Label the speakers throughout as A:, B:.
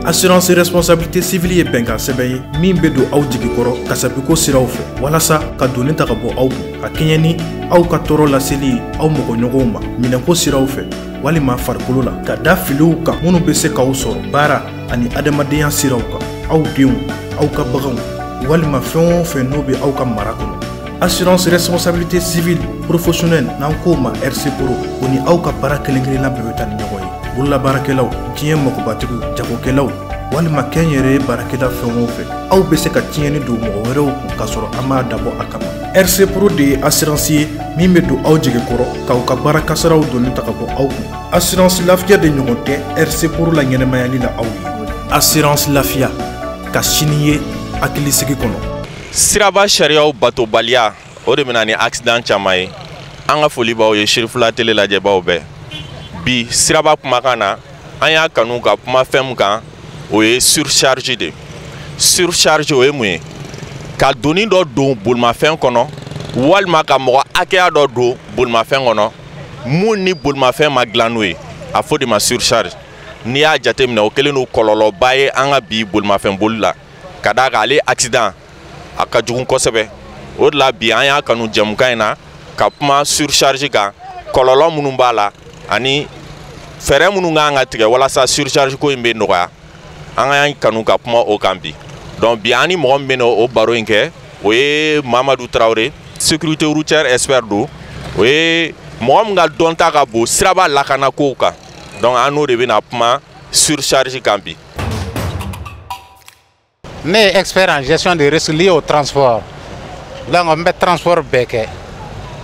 A: Assurance responsabilité civile ye bɛnkan sɛbɛn ye min bɛ don aw jigi kɔrɔ kasabiko siraw fɛ walasa ka doni ta ka bɔ aw kun ka kɛɲɛ ni aw ka tɔɔrɔ laseli ye aw mɔgɔɲɔgɔnw ma minɛnko siraw fɛ walima farikolo la ka da filiw kan minnu bɛ se k'aw sɔrɔ baara ani adamadenya siraw kan aw denw aw ka baganw walima fɛn o fɛn n'o bɛ aw ka mara kɔnɔ. Assurance responsabilité civile professionnelle n'an k'o ma RC Pro, o ni aw ka baara kelen kelenna bɛɛ bɛ taa ni ɲɔgɔn ye. Bololabaarakɛlaw, diɲɛ magobatigiw, jagokɛlaw walima kɛnyɛrɛye baarakɛla fɛn o fɛn, aw bɛ se ka tiɲɛni don mɔgɔ wɛrɛw kun k'a sɔrɔ an m'a dabɔ a kama. RC Pro de ye assurance ye min bɛ don aw jigi kɔrɔ k'aw ka baara kasaraw doni ta ka bɔ aw kun. Assurance lafiya de ɲɔgɔn tɛ RC Pro la ɲɛnɛmayali la aw ye. Assurance lafiya ka sini ye hakilisigi kɔnɔ.
B: Siraba sariyaw batobaliya, o de bɛna ni accident caman ye. An ka foli b'aw ye, Sirifila télé lajɛbaw bɛɛ. Bi siraba kumakan na, an y'a kanu ka kuma fɛn min kan, o ye surcharge de. Surcharge, o ye mun ye? Ka doni dɔ don bolimafɛn kɔnɔ walima ka mɔgɔ hakɛya dɔ don bolimafɛn kɔnɔ mun ni bolimafɛn ma dilan n'o ye, a fɔ de ma surcharge. N'i y'a jateminɛ, o kɛlen don kɔlɔlɔba ye an ka bi bolimafɛn boli la, ka d'a kan ale accident a ka jugu kosɛbɛ. O de la bi an y'a kanu jɛmukan in na ka kuma surcharge kan, kɔlɔlɔ minnu b'a la ani fɛɛrɛ minnu kan ka tigɛ walasa surcharge ko in bɛ nɔgɔya. An y'an kanu ka kuma o kan bi. Donc bi an ni mɔgɔ min bɛ na o baro in kɛ, o ye Mamadu Tarawele, sécurité routière expert don. O ye mɔgɔ min ka dɔnta ka bon siraba lakana kow kan. Donc an n'o de bɛna kuma surcharge kan bi.
C: Ne ye expert en gestion des risques liés au transport. Donc n bɛ transport bɛɛ kɛ.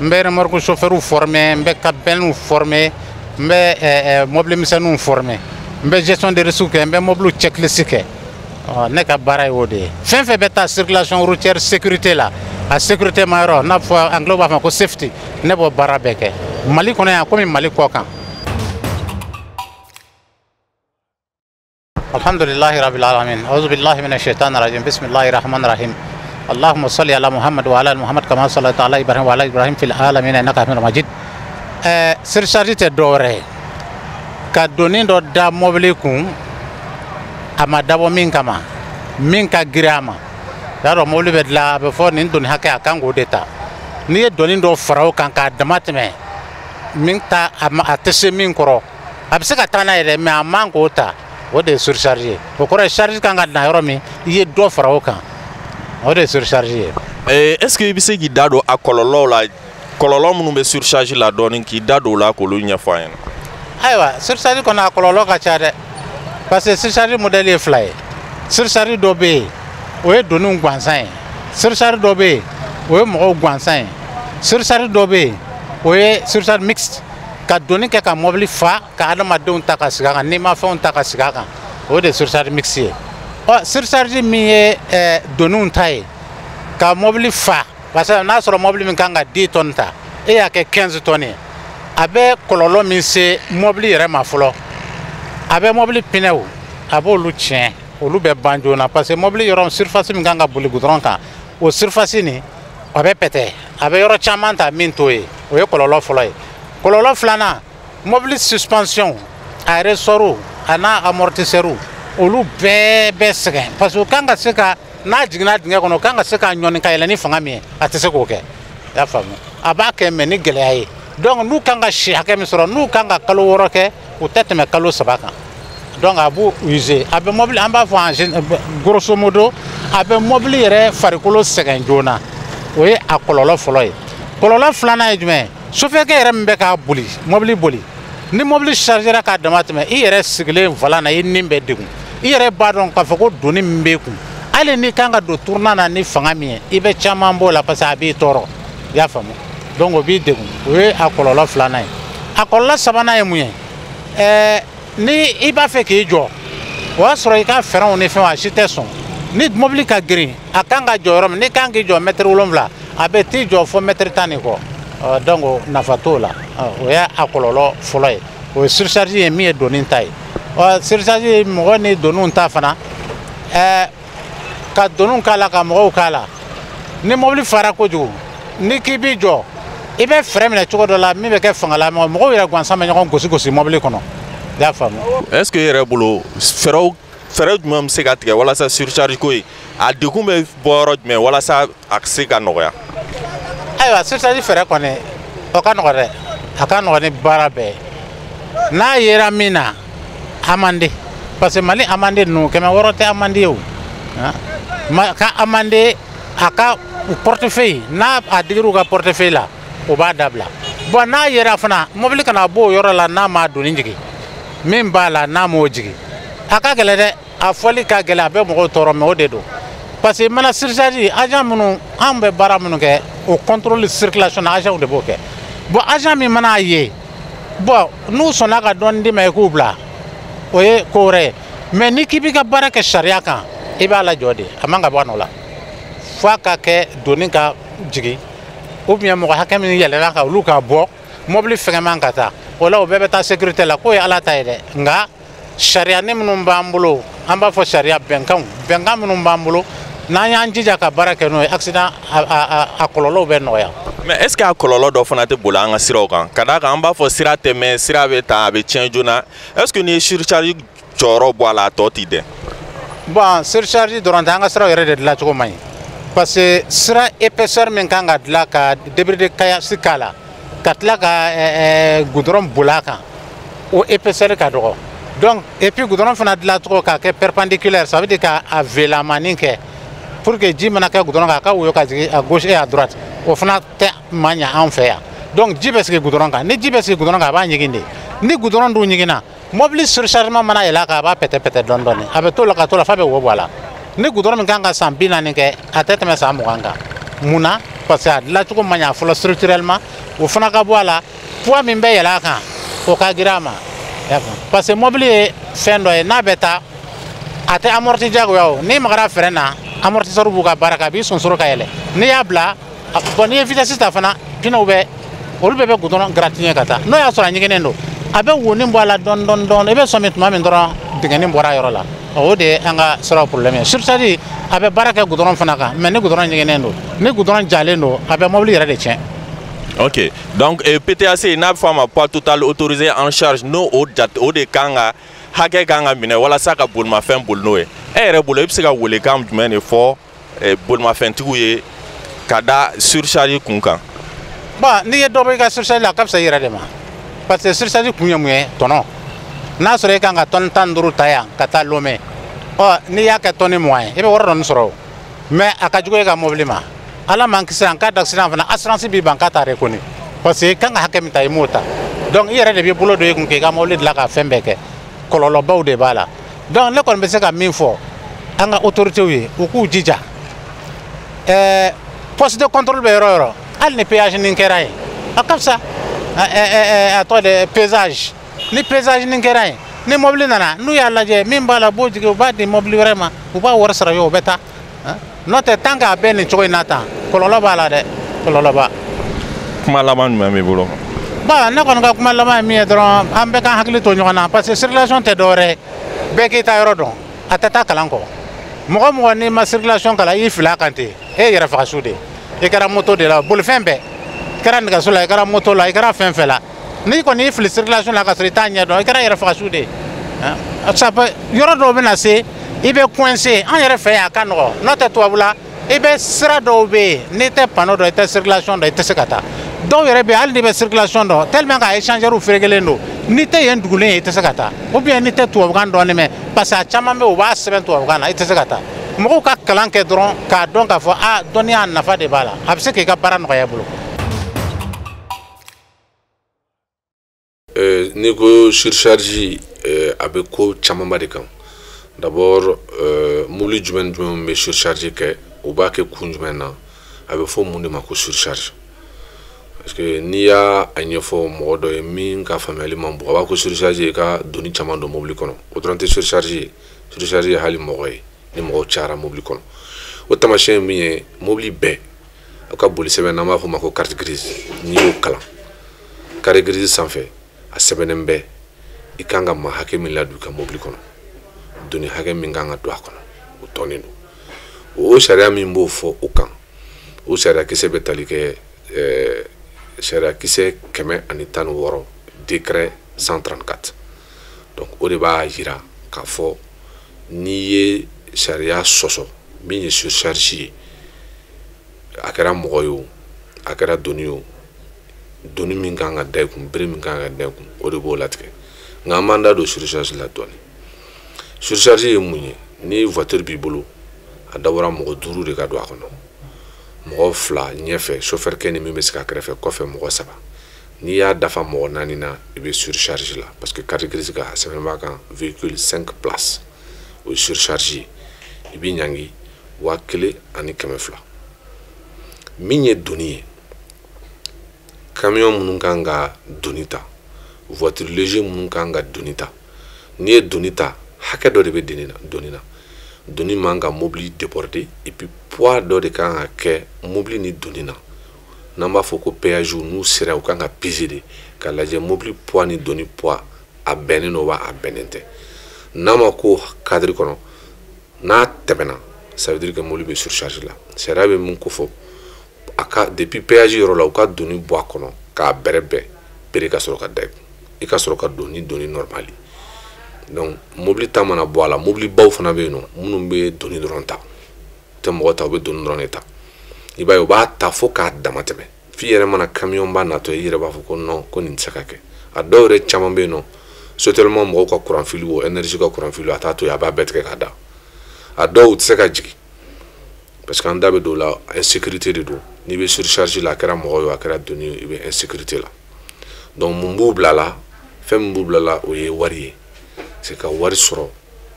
C: N bɛ remorque chauffeur former, n bɛ cabine former, n bɛ mobili misɛnninw former, n bɛ gestion des risques kɛ, n bɛ mobili checklist kɛ. Ne ka baara ye o de ye. Fɛn fɛn bɛ taa circulation routière sécurité la, a sécurité ma yɔrɔ n'a fɔ anglais b'a fɔ ko safety, ne b'o baara bɛɛ kɛ Mali kɔnɔ yan komi Mali kɔ kan. Alhamdulillahi rabbil alamin. A'udhu billahi minash shaitanir rajim. Bismillahir rahmanir rahim. Allahumma salli ala Muhammad wa ala Muhammad kama sallaita ala Ibrahim wa ala Ibrahim fil alamin innaka Hamidum Majid. Surcharge tɛ dɔwɛrɛ ye ka doni dɔ da mobili kun a ma dabɔ min kama, min ka girin a ma. Y'a dɔn mobili bɛ dilan, a bɛ fɔ nin doni hakɛ a kan k'o de ta. N'i ye doni dɔ fara o kan k'a dama tɛmɛ min ta, a tɛ se min kɔrɔ, a bɛ se ka taa n'a ye dɛ, mais a man k'o ta. O de ye surcharge ye. O kɔrɔ ye charge kan ka dan yɔrɔ min, i ye dɔ fara o kan, o de ye surcharge ye.
B: Est ce que i bɛ se k'i da don a kɔlɔlɔw la, kɔlɔlɔ minnu bɛ surcharge la dɔɔni, k'i da don o la k'olu ɲɛfɔ an ɲɛna?
C: Ayiwa, surcharge kɔni a kɔlɔlɔ ka ca dɛ, parce que surcharge modèle ye fila ye. Surcharge dɔ bɛ yen, o ye doniw gansan ye. Surcharge dɔ bɛ yen, o ye mɔgɔw gansan ye. Surcharge dɔ bɛ yen, o ye surcharge mixte, ka doni kɛ ka mobili fa ka adamadenw ta ka sigi a kan, n'i ma fɛnw ta ka sigi a kan, o de ye surcharge mixte ye. Ɔ surcharge min ye doniw ta ye ka mobili fa, parce que n'a sɔrɔ mobili min kan ka 10 tonnes ta, e y'a kɛ 15 tonnes ye, a bɛ kɔlɔlɔ min se mobili yɛrɛ ma fɔlɔ, a bɛ mobili pinɛw a b'olu tiɲɛ, olu bɛ ban joona, parce que mobili yɔrɔ surface min kan ka boli goudron kan, o surface nin a bɛ pɛtɛ, a bɛ yɔrɔ caman ta min t'o ye. O ye kɔlɔlɔ fɔlɔ ye. Kɔlɔlɔ filanan, mobili suspension a ressort a n'a amortisseur, olu bɛɛ bɛ sɛgɛn, parce que o kan ka se ka, n'a jiginna dingɛ kɔnɔ, o kan ka se ka ɲɔni ka yɛlɛ ni fanga min ye, a tɛ se k'o kɛ. I y'a faamu? A b'a kɛ mais ni gɛlɛya ye. Donc n'u kan ka si hakɛ min sɔrɔ, n'u kan ka kalo 6 kɛ, u tɛ tɛmɛ kalo 3 kan. Donc a b'u user, a bɛ mobili, an b'a fɔ en grosso modo, a bɛ mobili yɛrɛ farikolo sɛgɛn joona. O ye a kɔlɔlɔ fɔlɔ ye. Kɔlɔlɔ filanan ye jumɛn ye? Sofɛrikɛ yɛrɛ min bɛ k'a boli, mobili boli, ni mobili chargera k'a dama tɛmɛ, i yɛrɛ sigilen volant na, i ni bɛ degun. I yɛrɛ b'a dɔn k'a fɔ ko doni min b'e kun, hali n'i kan ka don tournant na ni fanga min ye, i bɛ caman b'o la, parce que a b'i tɔɔrɔ. I y'a faamu? Donc o b'i degun. O ye a kɔlɔlɔ filanan ye. A kɔlɔlɔ sabanan ye mun ye? Ni i b'a fɛ k'i jɔ, o y'a sɔrɔ i ka fɛrɛnw ni fɛnw a si tɛ sɔn. Ni mobili ka girin, a kan ka jɔ yɔrɔ min, n'i kan k'i jɔ mɛtiri 7, a bɛ t'i jɔ fo mɛtiri 10 ni kɔ. Donc nafa t'o la. O y'a kɔlɔlɔ fɔlɔ ye. O ye surcharge ye min ye doni ta ye. Surcharge mɔgɔ ni doniw ta fana, ka doniw k'a la ka mɔgɔw k'a la. Ni mobili fara kojugu, ni k'i b'i jɔ, i bɛ fɛɛrɛ minɛ cogo dɔ la min bɛ kɛ fangala mɔgɔw yɛrɛ gansan bɛ ɲɔgɔn gosi gosi mobili kɔnɔ. I y'a faamu?
B: Est ce que e yɛrɛ bolo fɛɛrɛw Fɛɛrɛ jumɛn bɛ se ka tigɛ walasa surcharge ko ye, a degun bɛ bɔ yɔrɔ jumɛn walasa a ka se ka nɔgɔya?
C: Ayiwa, surcharge fɛɛrɛ kɔni, o ka nɔgɔn dɛ, a ka nɔgɔn ni baara bɛɛ ye. N'a yera min na, amende, parce que Mali amende ninnu, 600 tɛ amende ye o. Ka amende a ka portefeuille, n'a a digir'u ka portefeuille la, o b'a dabila. Bon, n'a yera fana, mobili kana bɔ o yɔrɔ la n'a m'a doni jigin, min b'a la n'a m'o jigin, a ka gɛlɛn dɛ. A fɔli ka gɛlɛn, a bɛ mɔgɔw tɔɔrɔ, mais o de don. Parce que mana surcharge, agent minnu an bɛ baara minnu kɛ, o contrôle circulation na, agent de b'o kɛ. Bon, agent min mana ye, bon, n'u sɔnna ka dɔɔni d'i ma i k'u bila, o ye ko wɛrɛ ye. Mais n'i k'i b'i ka baara kɛ sariya kan, i b'a lajɔ de, a man ka bɔ a nɔ la. F'a ka kɛ doni ka jigin, ou bien mɔgɔ hakɛ min yɛlɛnna kan, olu ka bɔ mobili fɛngɛman ka taa. O la, o bɛɛ bɛ taa sécurité la, k'o ye Ala ta ye dɛ. Nka sariya ni minnu b'an bolo, an b'a fɔ sariya bɛnkanw, bɛnkan minnu b'an bolo, n'an y'an jija ka baara kɛ n'o ye, accident a kɔlɔlɔw bɛ nɔgɔya.
B: Mais est ce que a kɔlɔlɔ dɔ fana tɛ boli an ka siraw kan? Ka d'a kan an b'a fɔ sira tɛ mɛn, sira bɛ tan, a bɛ tiɲɛ joona. Est ce que n'i ye surcharge jɔyɔrɔ bɔ a la, a tɔ t'i dɛn?
C: Bon, surcharge dɔrɔn tɛ, an ka siraw yɛrɛ de dilancogo man ɲi. Parce que sira épaisseur min kan ka dilan ka débris de caillasse k'a la, ka tila ka goudron boli a kan, o épaisseur ka dɔgɔ. Donc, et puis goudron fana dilancogo k'a kɛ perpendiculaire, ça veut dire k'a velamani kɛ pour que ji mana kɛ goudron kan, a ka woyo ka jigin à gauche et à droite, o fana tɛ ma ɲa anw fɛ yan. Donc ji bɛ sigi goudron kan, ni ji bɛ sigi goudron kan, a b'a ɲigin de. Ni goudron dun ɲiginna, mobili surchargement mana yɛlɛ a kan, a b'a pɛtɛ pɛtɛ dɔɔni dɔɔni, a bɛ t'o la ka t'o la f'a bɛ wo bɔ a la. Ni goudron min kan ka san 40 kɛ, a tɛ tɛmɛ san 20 kan. Mun na? Parce que a dilancogo man ɲa fɔlɔ structurellement, o fana ka bɔ a la. Poids min bɛ yɛlɛ a kan, o ka girin a ma. Parce que mobili ye fɛn dɔ ye, n'a bɛ taa, a tɛ amorti diyagoya o. N'i magara frein na, amortisseur b'u ka baara kɛ, a b'i sonsoro ka yɛlɛ. N'i y'a bila, bon, n'i ye vitesse ta fana, pneu bɛ, olu bɛɛ bɛ goudron gratigner ka taa. N'o y'a sɔrɔ a ɲiginnen don, a bɛ wonin bɔ a la dɔɔni dɔɔni dɔɔni, i bɛ sɔmi tuma min dɔrɔn, dingɛnin bɔra a yɔrɔ la. O de ye an ka siraw problème ye. Surcharge a bɛ baara kɛ goudron fana kan, mais ni goudron ɲiginnen don, ni goudron jalen don, a bɛ mobili yɛrɛ de tiɲɛ.
B: Ok, donc PTAC, n'a bɛ fɔ a ma poids total autorisé en charge, n'o o jate, o de kan ka hakɛ kan ka minɛ walasa ka bolimafɛn boli n'o ye. E yɛrɛ bolo, e bɛ se ka welekan jumɛn de fɔ bolimafɛntigiw ye ka da surcharge kun kan?
C: Bon, n'i ye dɔ bɔ i ka surcharge la, a ka fisa i yɛrɛ de ma. Parce que surcharge kun ye mun ye? Tɔnɔ. N'a sɔrɔ e kan ka tɔni 15 ta yan ka taa Lomé, ɔ n'i y'a kɛ tɔni 20 ye, i bɛ wari dɔɔni sɔrɔ o. Mais a ka jugu e ka mobili ma. Ala m'an kisi, en cas d'accident fana, assurance b'i ban k'a t'a reconnu. Parce que i kan ka hakɛ min ta, i m'o ta. Donc i yɛrɛ de b'i bolo don i kun k'i ka mobili dilan ka fɛn bɛɛ kɛ. Kɔlɔlɔbaw de b'a la. Donc ne kɔni bɛ se ka min fɔ an ka autorités ye, u k'u jija. Poste de contrôle bɛ yɔrɔ o yɔrɔ, hali ni péage nin kɛra yen, a ka fisa. A tɔgɔ de pesage. Ni pesage nin kɛra yen, ni mobili nana, n'u y'a lajɛ min b'a la, u b'o jigin, u b'a di mobili wɛrɛ ma, u b'a wari sara ye, u bɛ taa. N'o tɛ, tant que a bɛ nin cogo in na tan, kɔlɔlɔ b'a la dɛ, kɔlɔlɔ b'a.
B: Kuma laban jumɛn b'i bolo?
C: Bon, ne kɔni ka kuma laban ye min ye dɔrɔn, an bɛɛ k'an hakili to ɲɔgɔn na, parce que circulation tɛ dɔwɛrɛ ye, bɛɛ k'i ta yɔrɔ dɔn, a tɛ taa kalan kɔ. Mɔgɔ mɔgɔ n'i ma circulation kalan, i y'i fili a kan ten, e ye yɛrɛ faga su de ye. I kɛra moto de la, bolifɛn bɛɛ, i kɛra nɛgɛso la, i kɛra moto la, i kɛra fɛn fɛn la, n'i kɔni y'i fili circulation la ka sɔrɔ i t'a ɲɛ dɔn, i kɛra yɛrɛ faga su de ye. Ça peut, yɔrɔ dɔw bɛ na se, i bɛ coincé. An yɛrɛ fɛ yan, a ka nɔgɔn, n'o tɛ tubabula, i bɛ sira dɔw bɛ yen, n'i tɛ panneau dɔn, i tɛ circulation dɔn, i tɛ se ka taa. Dɔw yɛrɛ bɛ yen, hali n'i bɛ circulation dɔn, tellement que a échangeur ferekelen don, n'i tɛ yen dugulen ye, i tɛ se ka taa. Ou bien n'i tɛ tubabukan dɔɔni mɛn, parce que a caman bɛ yen, u b'a sɛbɛn tubabukan na, i tɛ se ka taa. Mɔgɔw ka kalan kɛ dɔrɔn k'a dɔn k'a fɔ a dɔnniya nafa de b'a la, a bɛ se k'i ka baara nɔgɔya i bolo.
D: N'i ko surcharge, a bɛ ko camanba de kan. D'abord, mobili jumɛn jumɛn bɛ surcharge kɛ, u b'a kɛ kun jumɛn na, a bɛ fɔ mun de ma ko surcharge? Parce que n'i y'a ɲɛfɔ mɔgɔ dɔ ye min ka faamuyali man bon, a b'a ko surcharge ye ka doni caman don mobili kɔnɔ. O dɔrɔn tɛ surcharge ye. Surcharge ye hali mɔgɔ ye, ni mɔgɔw cayara mobili kɔnɔ. O taamasiyɛn ye min ye, mobili bɛɛ aw ka boli sɛbɛn, n'an b'a fɔ o ma ko carte grise, n'i y'o kalan, carte grise sanfɛ a sɛbɛnnen bɛ i kan ka maa hakɛ min ladon i ka mobili kɔnɔ, doni hakɛ min kan ka don a kɔnɔ, o tɔnnen don. O sariya min b'o fɔ o kan, o sariya kisɛ bɛ tali kɛ sariya kisɛ 116, décret 134. Donc o de b'a yira k'a fɔ N'i ye sariya sɔsɔ min ye surcharge ye, a kɛra mɔgɔ ye o, a kɛra doni ye o, doni min kan ka da i kun, bere min kan ka da i kun, o de b'o latigɛ. Nka an b'an da don surcharge la dɔɔni. Surcharge ye mun ye? Ni voiture b'i bolo, a dabɔra mɔgɔ 5 de ka don a kɔnɔ, mɔgɔ 2 ɲɛfɛ, chauffeur kɛ ni min bɛ sigi a kɛrɛfɛ, kɔfɛ mɔgɔ 3. N'i y'a dafa mɔgɔ 4 na, i bɛ surcharge la, parce que carte grise kan a sɛbɛn b'a kan véhicule 5 places, o ye surcharge ye. I b'i ɲangi 1200. Min ye doni ye, camion minnu kan ka doni ta, voiture léger minnu kan ka doni ta, n'i ye doni ta, hakɛ dɔ de bɛ doni na. Doni man ka mobili déborder, et puis poids dɔ de kan ka kɛ mobili ni doni na. N'an b'a fɔ ko péage, n'u sera u kan ka peser de k'a lajɛ mobili poids ni doni poids a bɛnnen don wa a bɛnnen tɛ. N'a ma ko cadre kɔnɔ, n'a tɛmɛna, ça veut dire que mobili bɛ surcharge la. Sariya bɛ mun ko fɔ? A ka depuis péage yɔrɔ la, u ka doni bɔ a kɔnɔ k'a bɛrɛ bɛn bere ka sɔrɔ ka da i kun, i ka sɔrɔ ka don ni doni normal. Donc mobili ta mana bɔ a la, mobili baw fana bɛ yen nɔ minnu bɛ doni dɔrɔn ta, u tɛ mɔgɔ ta, u bɛ doni dɔrɔn de ta. I b'a ye u b'a ta fo k'a dama tɛmɛ, f'i yɛrɛ mana camion ba natɔ, i yɛrɛ b'a fɔ ko non, ko nin tɛ se ka kɛ. A dɔw yɛrɛ caman bɛ yen nɔ, sotelma mɔgɔw ka courant fili o énergie ka courant fili, a t'a to yen, a b'a bɛɛ tigɛ k'a da. A dɔw tɛ se ka jigin, parce que an da bɛ don o la, insécurité de don. N'i bɛ surcharge la, a kɛra mɔgɔ ye o, a kɛra doni ye, i bɛ insécurité la. Donc mun b'u bila la? Fɛn min b'u bila la, o ye wari ye. C'est ka wari sɔrɔ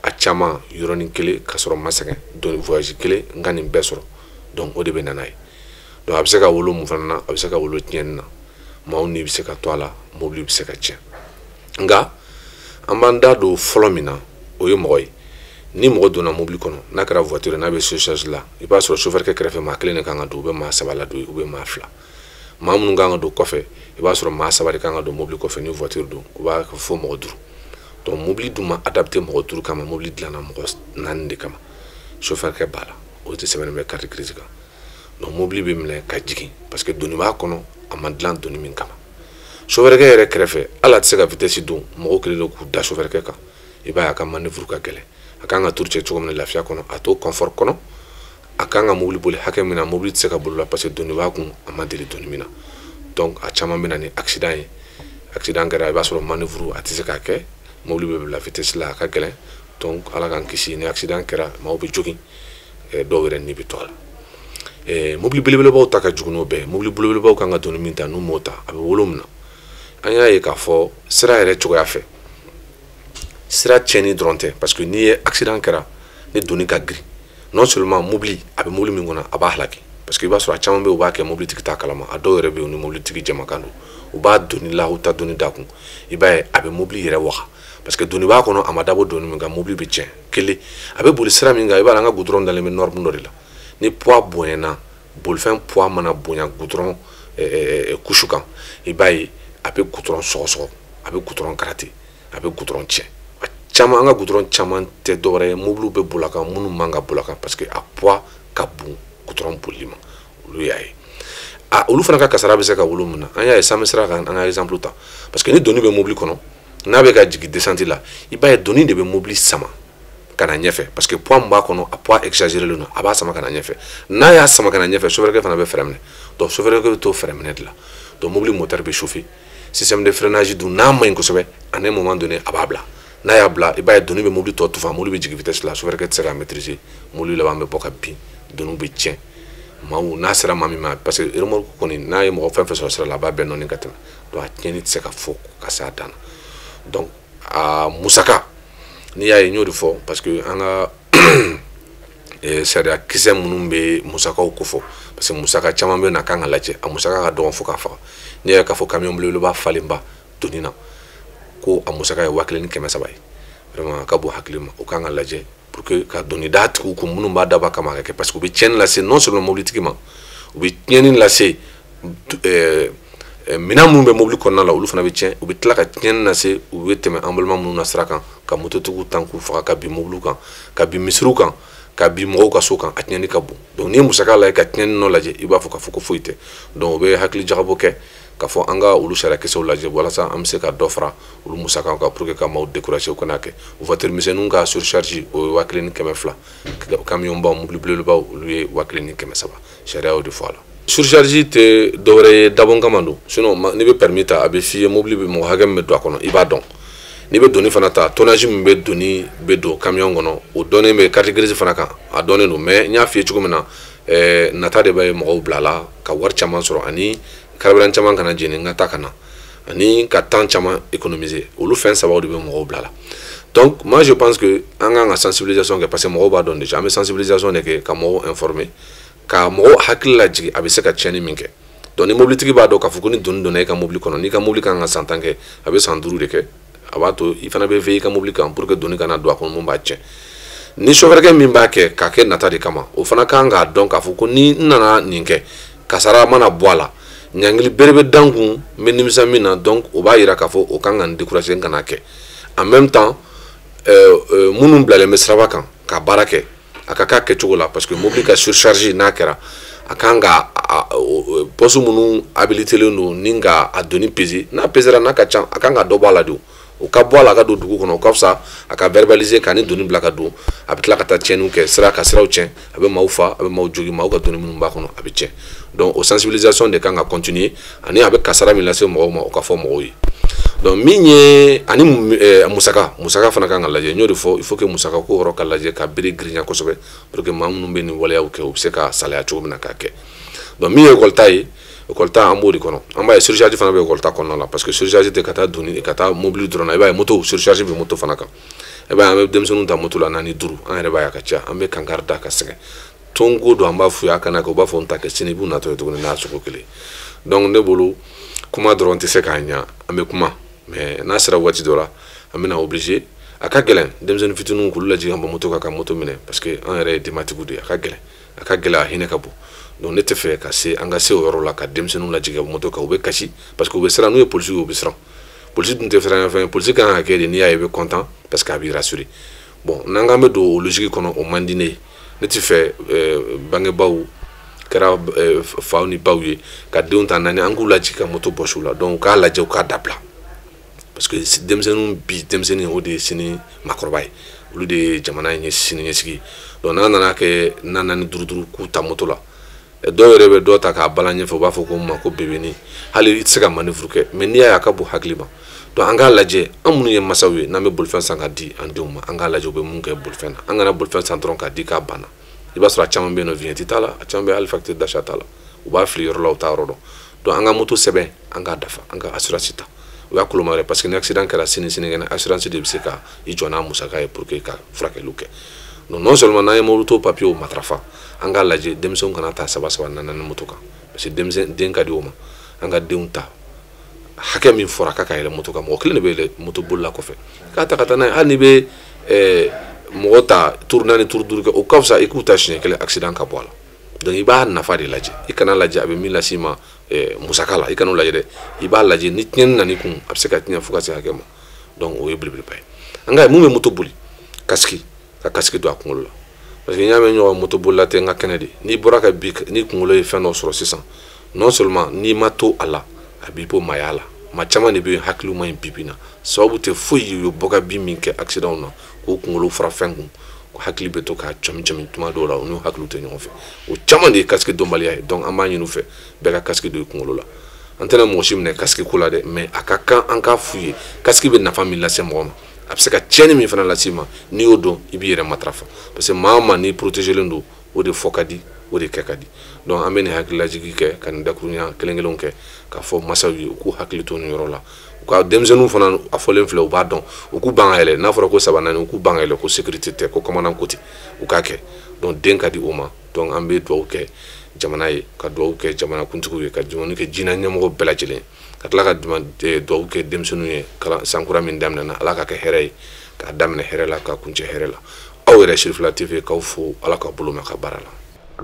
D: a caman yɔrɔnin kelen ka sɔrɔ ma sɛgɛn, doni voyage kelen n ka nin bɛɛ sɔrɔ. Donc o de bɛ na n'a ye. Donc a bɛ se ka wolo mun fana na? A bɛ se ka wolo tiɲɛni na, maaw ni bɛ se ka to a la, mobili bɛ se ka tiɲɛ. Nka an b'an da don fɔlɔ min na, o ye mɔgɔ ye. Ni mɔgɔ donna mobili kɔnɔ, n'a kɛra voiture, n'a bɛ surcharge la, i b'a sɔrɔ chauffeur kɛ kɛrɛfɛ maa kelen de kan ka don, u bɛ maa 3 ladon, u bɛ maa 2. Maa minnu kan ka don kɔfɛ, i b'a sɔrɔ maa 3 de kan ka don mobili kɔfɛ. Ni voiture don, u b'a fɔ mɔgɔ 5. Donc mobili dun ma adapté mɔgɔ 5 kama, mobili dilanna mɔgɔ 4 de kama, chauffeur kɛ b'a la, o tɛ sɛbɛnnen bɛ carte grise kan. Donc mobili bɛ minɛ ka jigin, parce que doni b'a kɔnɔ, a ma dilan doni min kama. Chauffeur kɛ yɛrɛ kɛrɛfɛ, hali a tɛ se ka vitesse don, mɔgɔw kɛlen don k'u da chauffeur kɛ kan. I b'a ye a ka manœuvre ka gɛlɛn, a kan ka tour cɛ cogo min na lafiya kɔnɔ, a t'o confort kɔnɔ. A kan ka mobili boli hakɛ min na, mobili tɛ se ka boli la, parce que doni b'a kun, a ma deli doni min na. Donc a caman bɛ na ni accident ye. Accident kɛra, i b'a sɔrɔ manœuvre a tɛ se k'a kɛ, mobili bɛ bila vitesse la, a ka gɛlɛn. Donc ala k'an kisi, ni accident kɛra, maaw bɛ jogin, dɔw yɛrɛ ni bɛ to a la. Mobili belebelebaw ta ka jugu n'o bɛɛ ye. Mobili belebelebaw kan ka doni min ta, n'u m'o ta, a bɛ wolo min na. An y'a ye k'a fɔ sira yɛrɛ cogoya fɛ, sira tiɲɛni dɔrɔn tɛ, parce que n'i ye accident kɛra ni doni ka girin, non seulement mobili a bɛ mobili min kɔnɔ, a b'a halaki, parce que i b'a sɔrɔ a caman bɛ yen, u b'a kɛ mobilitigi t'a kalama. A dɔw yɛrɛ bɛ yen, u ni mobilitigi jamakan don, u b'a doni la, u ta doni da kun, i b'a ye a bɛ mobili yɛrɛ waga, parce que doni b'a kɔnɔ, a ma dabɔ doni min kan, mobili bɛ tiɲɛ. Kelen, a bɛ boli sira min kan, i b'a ye an ka goudron dalen bɛ norme dɔ de la. Ni poids bonyana, bolifɛn poids mana bonya goudron couche kan, i b'a ye a bɛ goudron sɔgɔsɔgɔ, a bɛ goudron gratter, a bɛ goudron tiɲɛ. A caman, an ka goudron caman tɛ dɔwɛrɛ ye, mobiliw bɛ boli a kan minnu man ka boli a kan, parce que a poids ka bon goudron bolili ma. Olu y'a ye, a olu fana ka kasara bɛ se ka wolo mun na? An y'a ye sanfɛ sira kan, an ka exemple ta, parce que ni doni bɛ mobili kɔnɔ, n'a bɛ ka jigin descente la, i b'a ye doni de bɛ mobili sama ka na ɲɛfɛ, parce que poids min b'a kɔnɔ, a poids exagéré don, a b'a sama ka na ɲɛfɛ. N'a y'a sama ka na ɲɛfɛ, chauffeur fana bɛ frein minɛ. Donc chauffeur bɛ to frein minɛ de la. Donc mobili moteur bɛ chauffer, système de freinage dun n'a ma ɲi kosɛbɛ, à un moment donné a b'a bila. N'a y'a bila, i b'a ye doni bɛ mobili tɔ tufa, mobili bɛ jigin vitesse la, chauffeur tɛ se k'a maîtriser, mobili laban bɛ bɔ ka bin, doniw bɛ tiɲɛ. Maaw n'a sera maa min ma, parce que remorque kɔni, n'a ye mɔgɔ fɛn fɛn sɔrɔ sira la, a b'a bɛɛ nɔɔni ka tɛmɛ. Donc a tiɲɛni tɛ se ka fɔ ka se a dan na. Donc a musaka, n'i y'a ye n y'o de fɔ, parce que an ka sariya kisɛ minnu bɛ musakaw kofɔ, parce que musaka caman bɛ na kan ka lajɛ, a musaka ka dɔgɔn fo k'a faga. N'i y'a ye k'a fɔ camion belebeleba falenba doni na, ko a musaka ye 1300 ye, vraiment a ka bon hakili ma. O kan ka lajɛ pour que ka doni d'a tigiw kun minnu b'a dabɔ a kama ka kɛ, parce que u bɛ tiɲɛni lase non seulement mobilitigi ma, u bɛ tiɲɛni lase minɛn minnu bɛ mobili kɔnɔna la, olu fana bɛ tiɲɛ. U bɛ tila ka tiɲɛni lase, u bɛ tɛmɛ an balima minnu na sira kan, ka mototigiw tan k'u faga, ka bin mobiliw kan, ka bin misiriw kan, ka bin mɔgɔw ka so kan. A tiɲɛni ka bon. Donc n'i ye musaka lajɛ ka tiɲɛni nɔ lajɛ, i b'a fɔ k'a fɔ ko foyi tɛ. Donc u bɛ hakili jagabɔ kɛ. K'a fɔ an ka olu sariyakisɛw lajɛ walasa an bɛ se ka dɔ fara olu musakaw kan pour que ka maaw décourager u kana kɛ. Voiture misɛnninw ka surcharge o ye 1500, camion baw, mobili belebelebaw olu ye 1300. Sariya y'o de fɔ a la. Surcharge tɛ dɔwɛrɛ ye, dabɔn kama don. Sinon n'i bɛ permis ta, a bɛ f'i ye mobili bɛ mɔgɔ hakɛ min bɛ don a kɔnɔ, i b'a dɔn. N'i bɛ doni fana ta, tonnage min bɛ doni bɛ don camion kɔnɔ, o dɔnnen bɛ carte grise fana kan, a dɔnnen don. Mais n y'a f'i ye cogo min na, nata de bɛ mɔgɔw bila la ka wari caman sɔrɔ ani carburant caman kana jeni n ka taa ka na ani ka temps caman économiser. Olu fɛn sabaw de bɛ mɔgɔw bila la. Donc moi je pense que an kan ka sensibilisation kɛ, parce que mɔgɔw b'a dɔn déjà. An bɛ sensibilisation de kɛ ka mɔgɔw informer, ka mɔgɔw hakili lajigin a bɛ se ka tiɲɛni min kɛ. Donc ni mobilitigi b'a dɔn k'a fɔ ko ni doni donna e ka mobili kɔnɔ, n'i ka mobili kan ka san 10 kɛ, a bɛ san 5 de kɛ, a b'a to i fana bɛ veiller i ka mobili kan pour que doni kana don a kɔnɔ mun b'a tiɲɛ. Ni chauffeur min b'a kɛ k'a kɛ nata de kama, o fana kan k'a dɔn k'a fɔ ko ni n nana nin kɛ, kasara mana bɔ a la, ɲangili bere bɛ dan kun, n bɛ nimisa min na. Donc o b'a yira k'a fɔ o kan ka n décourager n kana kɛ. En même temps, minnu bilalen bɛ siraba kan ka baara kɛ, a ka k'a kɛcogo la, parce que mobili ka surcharge n'a kɛra, a kan ka poste minnu habilitélen don ni ka a doni peser, n'a pesera n'a ka ca, a kan ka dɔ bɔ a la de. O ka bɔ a la a ka don dugu kɔnɔ, o ka fisa a ka verbaliser ka ni doni bila ka don, a bɛ tila ka taa tiɲɛniw kɛ sira ka siraw tiɲɛ, a bɛ maaw fa, a bɛ maaw jogin, maaw ka doni minnu b'a kɔnɔ a bɛ tiɲɛ. Donc o sensibilisation de kan ka continuer, ani a bɛ kasara min lase mɔgɔw ma, o ka fɔ mɔgɔw ye. Donc min ye ani musaka fana kan ka lajɛ, n y'o de fɔ, il faut que musaka ko yɔrɔ ka lajɛ ka bere girinya kosɛbɛ pour que maa minnu bɛ nin waleyaw kɛ, u bɛ se ka salaya cogo min na k'a kɛ. Donc min ye école ta ye, école ta an b'o de kɔnɔ. An b'a ye surcharge fana bɛ école ta kɔnɔna la, parce que surcharge tɛ ka taa doni ka taa mobili dɔrɔn na. I b'a ye moto surcharge bɛ moto fana kan. I b'a ye an bɛ denmisɛnninw ta moto la 4, 5, an yɛrɛ b'a ye a ka ca, an bɛ kankari da ka sɛgɛn tonko don, an b'a f'u ye a kana kɛ, u b'a fɔ n ta kɛ sini, i b'u natɔ ye tuguni n'a sogo kelen. Donc ne bolo kuma dɔrɔn tɛ se k'a ɲa, an bɛ kuma, mais n'a sera waati dɔ la, an bɛna obligé. A ka gɛlɛn denmisɛnnin fitininw k'olu lajigin ka bɔ moto kan ka moto minɛ, parce que an yɛrɛ ye denbatigiw de ye, a ka gɛlɛn, a ka gɛlɛn, a hinɛ ka bon. Donc ne tɛ fɛ ka se an ka se o yɔrɔ la ka denmisɛnninw lajigin ka bɔ moto kan, u bɛ kasi parce que u bɛ siran, n'u ye polisiw ye u bɛ siran. Polisi dun tɛ siran fɛn ye, polisi kan ka kɛ de n'i y'a ye i bɛ content parce que a b'i rassurer. Bon, n'an k'an bɛ don o logique kɔnɔ, o man di ne ye. Ne tɛ fɛ bangebaaw kɛra faw ni baw ye ka denw ta naani, an k'u lajigin ka moto bɔsi u la. Donc u k'a lajɛ, u k'a dabila, parce que denmisɛnninw bi, denmisɛnnin o de ye sini maakɔrɔba ye, olu de ye jamana in ye sini ɲɛsigi. Donc n'an nana kɛ 4, 5, 5 k'u ta moto la, dɔw yɛrɛ bɛ dɔ ta k'a balan ɲɛfɛ, u b'a fɔ ko ma ko bébéni, hali i tɛ se ka manœuvre kɛ, mais n'i y'a ye a ka bon hakili ma. Donc an k'a lajɛ, an minnu ye masaw ye, n'an bɛ bolifɛn san ka di an denw ma, an k'a lajɛ u bɛ mun kɛ bolifɛn na. An kana bolifɛn san dɔrɔn k'a di k'a banna. I b'a sɔrɔ a caman bɛ yen nɔ, vignette t'a la, a caman bɛ hali facture d'achat t'a la, u b'a fili yɔrɔ la, u t'a yɔrɔ dɔn. Donc an ka moto sɛbɛn, an k'a dafa, an ka assurance ta, o y'a koloma yɛrɛ, parce que ni accident kɛra sini sinikɛnɛ, assurance de bɛ se ka i jɔ n'a musaka ye pour que ka furakɛliw kɛ. Donc non seulement n'an ye moto papier matarafa, an k'a lajɛ denmisɛnw kana ta 3 3 4 4 moto kan, parce que denmisɛn den ka di o ma. An ka denw ta hakɛ min fɔra k'a ka yɛlɛ moto kan, mɔgɔ kelen de bɛ yɛlɛ moto bolila kɔfɛ k'a ta ka taa n'a ye. Hali n'i bɛ mɔgɔ ta tour 4 tour 5 kɛ, o ka fisa i k'u ta siɲɛ kelen accident ka bɔ a la. Donc i b'a nafa de lajɛ, i kana lajɛ a bɛ min las'i ma musaka la, i kana o lajɛ dɛ, i b'a lajɛ ni tiɲɛni nana i kun, a bɛ se ka tiɲɛ fo ka se hakɛ ma. Donc o ye belebeleba ye. An ka mun bɛ moto boli, casque, ka casque don a kunkolo la, parce que n y'a mɛn ɲɔgɔn moto bolila tɛ n ka kɛnɛ de. N'i bɔra ka bi n'i kunkolo ye fɛn dɔ sɔrɔ sisan, non seulement n'i ma to a la, a b'i bɔ maaya la. Maa caman de bɛ yen hakiliw ma ɲi bi bi in na, sababu tɛ foyi ye, u ye bɔ ka bin min kɛ accident na, k'u kunkolo fara fɛn kun, ko hakili bɛ to k'a cɔmi cɔmi tuma dɔw la, u n'u hakiliw tɛ ɲɔgɔn fɛ. O caman de ye casque dɔnbaliya ye. Donc an b'a ɲini u fɛ bɛɛ ka casque don i kunkolo la. An tɛna mɔgɔ si minɛ casque ko la dɛ, mais a ka kan an k'a f'u ye casque bɛ nafa min lase mɔgɔ ma, a bɛ se ka tiɲɛni min fana lase i ma, n'i y'o dɔn i b'i yɛrɛ matarafa, parce que maa o maa n'i protégelen don, o de fɔ ka di, o de kɛ ka di. Donc an bɛ nin hakililajigi kɛ ka nin dakurunya kelen kelenw kɛ k'a fɔ masaw ye u k'u hakili to nin yɔrɔ la. U ka denmisɛnninw fana a fɔlen filɛ, u b'a dɔn, u k'u ban ka yɛlɛ, n'a fɔra ko 3 4, u k'u ban ka yɛlɛ, ko sécurité tɛ, ko commandant ko ten, u k'a kɛ. Donc den ka di o ma. Donc an bɛ dugawu kɛ jamana ye, ka dugawu kɛ jamanakuntigiw ye, ka dugawu kɛ diinɛ ɲɛmɔgɔ bɛɛ lajɛlen ye, ka tila ka dugawu kɛ denmisɛnninw ye kalan sankura min daminɛna, Ala ka kɛ hɛrɛ ye, k'a daminɛ hɛrɛ la, k'a kuncɛ hɛrɛ la. Aw yɛrɛ Sirifila TV k'aw fo, Ala ka bolo mɛn ka baara la.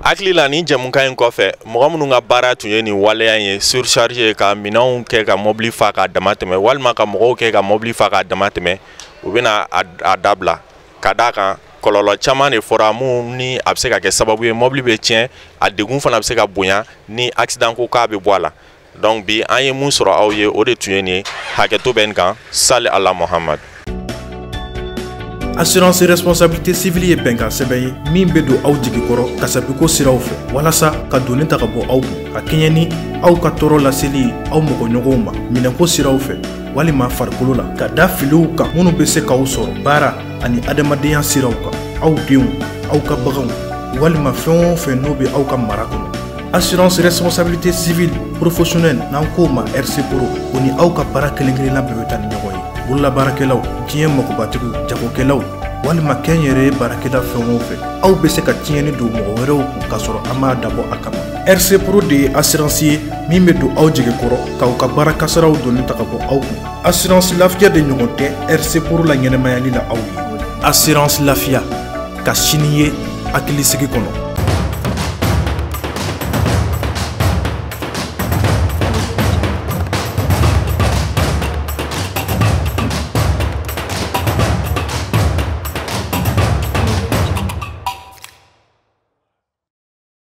B: Hakili la nin jɛmukan in kɔfɛ, mɔgɔ minnu ka baara tun ye nin waleya in ye, surcharge, ka minɛnw kɛ ka mobili fa k'a dama tɛmɛ, walima ka mɔgɔw kɛ ka mobili fa k'a dama tɛmɛ, u bɛna a dabila. Ka d'a kan kɔlɔlɔ caman de fɔra mun ni a bɛ se ka kɛ sababu ye mobili bɛ tiɲɛ, a degun fana bɛ se ka bonya ni accident ko k'a bɛ bɔ a la. Donc bi an ye mun sɔrɔ aw ye, o de tun ye nin ye. Hakɛto bɛ nin kan. Sali ala Muhamad.
A: Assurance responsabilité civile ye bɛnkan sɛbɛn ye min bɛ don aw jigi kɔrɔ kasabiko siraw fɛ, walasa ka doni ta ka bɔ aw kun, ka kɛɲɛ ni aw ka tɔɔrɔ laseli ye aw mɔgɔɲɔgɔnw ma minɛnko siraw fɛ walima farikolo la, ka da filiw kan minnu bɛ se k'aw sɔrɔ baara ani adamadenya siraw kan, aw denw, aw ka baganw walima fɛn o fɛn n'o bɛ aw ka mara kɔnɔ. Assurance responsabilité civile professionnelle, n'an k'o ma RC Pro, o ni aw ka baara kelen kelenna bɛɛ bɛ taa ni ɲɔgɔn ye. Bololabaarakɛlaw, diɲɛ magobatigiw, jagokɛlaw walima kɛnyɛrɛye baarakɛla fɛn o fɛn, aw bɛ se ka tiɲɛni don mɔgɔ wɛrɛw kun k'a sɔrɔ an m'a dabɔ a kama. RC Pro de ye assurance ye min bɛ don aw jigi kɔrɔ k'aw ka baara kasaraw doni ta ka bɔ aw kun. Assurance Lafiya de ɲɔgɔn tɛ RC Pro la ɲɛnɛmayali la aw ye. Assurance Lafiya, ka sini ye hakilisigi kɔnɔ.